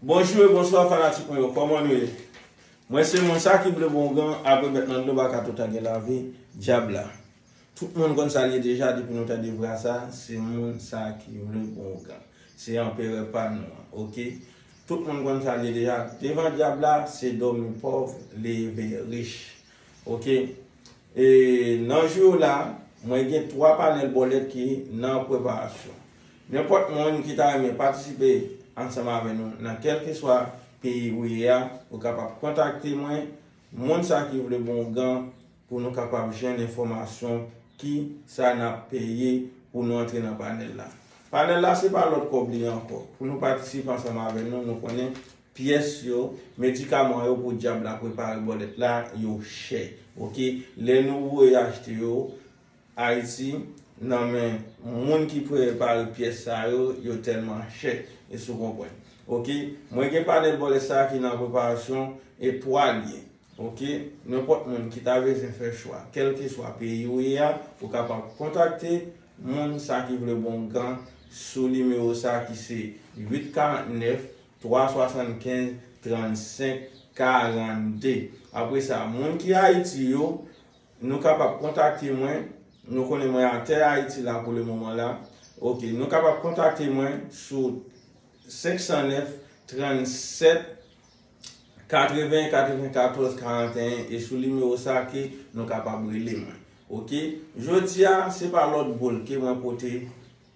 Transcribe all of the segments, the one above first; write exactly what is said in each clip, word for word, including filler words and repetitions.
Bonjou e bonswa fanatik mwen yo, kòman nou ye? Mwen se moun sa ki vle bon ougan, apre bèt nan dlo baka tout an gen lavi, dyab la. Tout moun konn sa l ye deja, depi nou tande vwa sa, se moun sa ki vle bon ougan. Se anperè pa nou an, oke? Tout moun konn sa l ye deja, devan dyab la, se dòmi pòv, leve rich, oke? E nan jou yo la, mwen gen twa panèl bòlèt ki nan preparasyon. Nenpòt moun ki ta renmen patisipe ansanm avè nou nan kèlkeswa peyi ou ye a, ou kapab kontakte mwen, moun sa ki vle bon ougan, pou nou kapab jwenn enfòmasyon ki sa n ap peye pou nou antre nan panèl la. Panèl la se pa lòt kòb li ankò. Pou nou patisipe ansanm avè nou, nou konnen pyès yo, medikaman yo pou dyab la prepare bòlèt la, yo chè. Oke, lè nou voye achte yo Ayiti, nan men moun ki prepare pyès sa yo, yo tèlman chè. Èske w konprann? Oke, mwen gen panèl bòlèt sa ki nan preparasyon e twa l ye. Oke, nenpòt moun ki ta bezwen fè chwa, kèlkeswa peyi ou ye a, ou kapab kontakte moun sa ki vle bon ougan sou nimewo sa ki se uit karant nèf, twa swasannkenz, trannsenk, karannde. Apre sa, moun ki Ayiti yo, nou kapab kontakte mwen. Nou konnen mwen atè Ayiti la pou le moman la. Oke, nou kapab kontakte mwen sou senk san nèf, trannsèt, katreven, katrevenkatòz, karanteyen e sou nimewo sa ke nou kapab rele mwen. Oke? Jodi a, se pa lòt boul ke mwen pote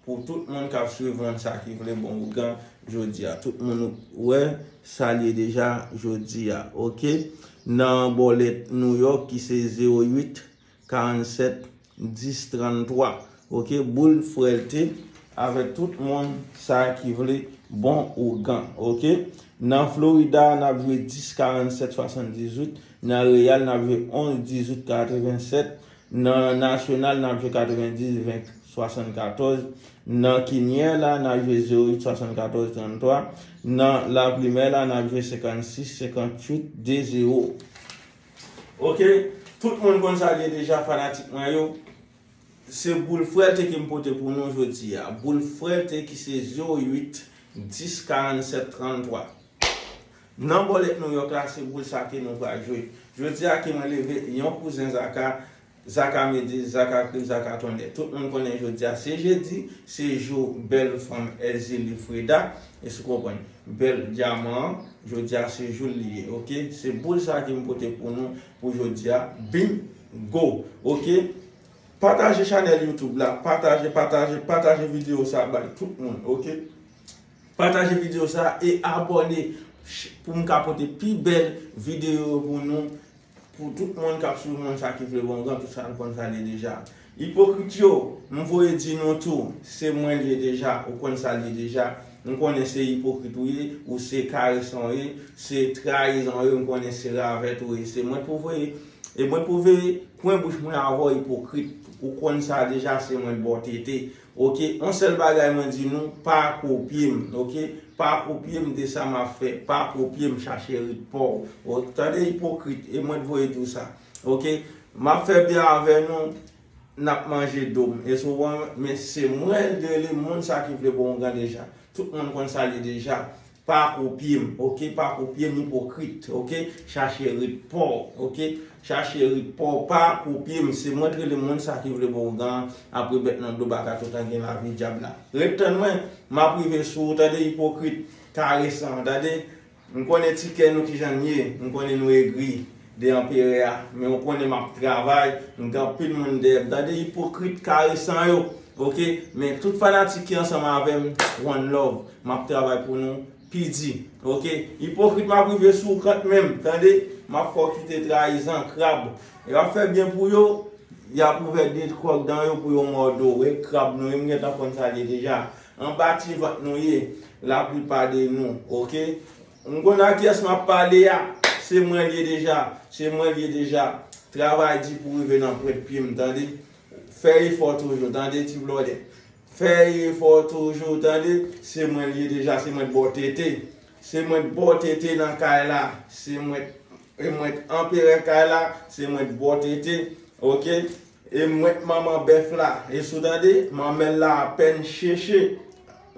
pou tout moun k ap swiv moun sa ki vle bon ougan jodi a. Tout moun wè sa l ye deja jodi a, oke? Nan bòlèt New York ki se zewo uit, karannsèt, dis, tranntwa. Oke, boul frèlte avèk tout moun sa ki vle bon ougan. Oke, nan Florida, n ap jwe dis, karannsèt, swasanndizuit. Nan Reyal, n ap jwe onz, dizuit, katrevensèt. Nan Nasyonal, n ap jwe katrevendis, ven, swasannkatòz. Nan Kinyè la, n ap jwe zewo uit, swasannkatòz, tranntwa. Nan Laplimè la, n ap jwe senkannsis, senkantuit, de zewo. Oke, tout moun konn sa l ye deja, fanatik mwen yo. Se boul frèlte ke m pote pou nou jodi a. Boul frèlte ki se zewo uit, dis, karannsèt, tranntwa. Nan bòlèt New York la, se boul sa ke nou pral jwe. Jodi a ke mwen leve, yon kouzen Zaka, Zaka Medi, Zaka Kri, Zaka Tonnè. Tout moun konnen jodi a se jedi, se jou bèl fanm Èzili Freda. Èske w konprann? Bèl dyaman an, jodi a se jou l li ye, oke? Se boul sa ke m pote pou nou pou jodi a. Bingo! Oke? Pataje chanèl YouTube la, pataje, pataje, pataje videyo sa bay tout moun, oke? Pataje videyo sa e abòne ch-, pou m ka pote pi bèl videyo yo pou nou, pou tout moun k ap swiv moun sa ki vle bon ougan, tout sa nou konn sa l ye deja. Ipokrit yo, m voye di nou tou, se mwen l ye deja, ou konn sa l ye deja. M konnen se ipokrit ou ye, ou se karesan w ye, se trayizan w ye, m konnen se ravèt ou ye. Se mwen t pou voye, e mwen t pou veye kwen bouch mwen avè w ipokrit. Ou konn sa deja, se mwen t ba w tete. Oke, yon sèl bagay mwen di nou, pa kopye m, oke? Pa kopye m de sa m ap fè, pa kopye m, chache rit pa w. O, tande ipokrit, e mwen t voye di w sa. Oke, m ap fè byen avè nou, n ap manje do m. Èske w konprann? Men se mwen l rele moun sa ki vle bon ougan deja. Tout moun konn sa l ye deja. Pa kopye m, oke? Pa kopye m, ipokrit, oke? Chache rit pa w, oke? Chache rit pa w, pa kopye m. Se mwen t rele moun sa ki vle bon ougan an, apre bèt nan do baka tout an gen lavi dyab la. Ret tann mwen, m ap rive sou ou, tande, ipokrit, karesan, tande? M konnen ti kè nou kijan l ye, m konnen nou egri de anperè a, men w konnen m ap travay, m gen anpil moun dèyè m, tande, ipokrit, karesan yo, oke? Men tout fanatik ki ansanm avè m, one love, m ap travay pou nou pi di, oke? Ipokrit, m ap rive sou ou kanmenm, tande, m ap fè w kite trayizan, krab, e w ap fè byen pou yo, y ap ouvè de kròk dan yo pou yo mòde w, e krab nou ye, m gentan konn sa l ye deja. Anba ti vant nou ye, laplipa de nou, oke? M konn a kiyès m ap pale a, se mwen l ye deja, se mwen l ye deja. Travay di pou rive nan pwent pye m, tande? Fè efò toujou, tande, ti blòdè. Fè efò toujou, tande, se mwen l ye deja, se mwen t ba w tete. Se mwen t ba w tete nan kay la, se mwen, e mwen t anperè kay la, se mwen t ba w tete, oke? E mwen t manman bèf la, èske w tande? Manmèl la apèn cheche.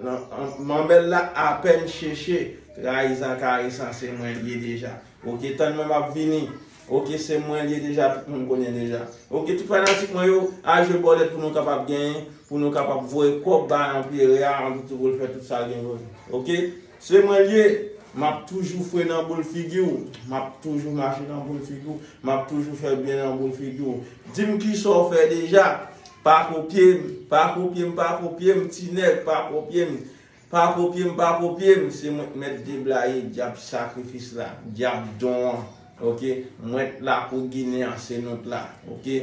Nan, an, manmèl la apèn cheche. Trayi Zakari sa, se mwen l ye deja. Oke, tann mwen, m ap vini. Oke, se mwen l ye deja, tout moun konnen deja. Oke, tout fanatik mwen yo, al jwe bòlèt pou nou kapab genyen, pou nou kapab voye kòb bay anperè a, anpito pou l fè tout sa l gen pou l fè. Oke, se mwen l ye. M ap toujou fre nan boul figi w. M ap toujou mache nan boul figi w. M ap toujou fè byen nan boul figi w. Di m kisa w fè deja. Pa kopye m, pa kopye m, pa kopye m, ti nèg, pa kopye m. Pa kopye m, pa kopye m, se mwen k mèt deblaye dyab sakrifis la, dyab don an, oke? Mwen k la pou Ginen an, se nou k la, oke?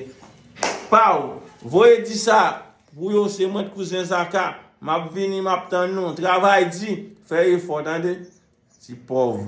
Paw, voye di sa pou yo, se mwen k kouzen Zaka. M ap vini, m ap tann nou. Travay di, fè efò, tande? Ti pòv.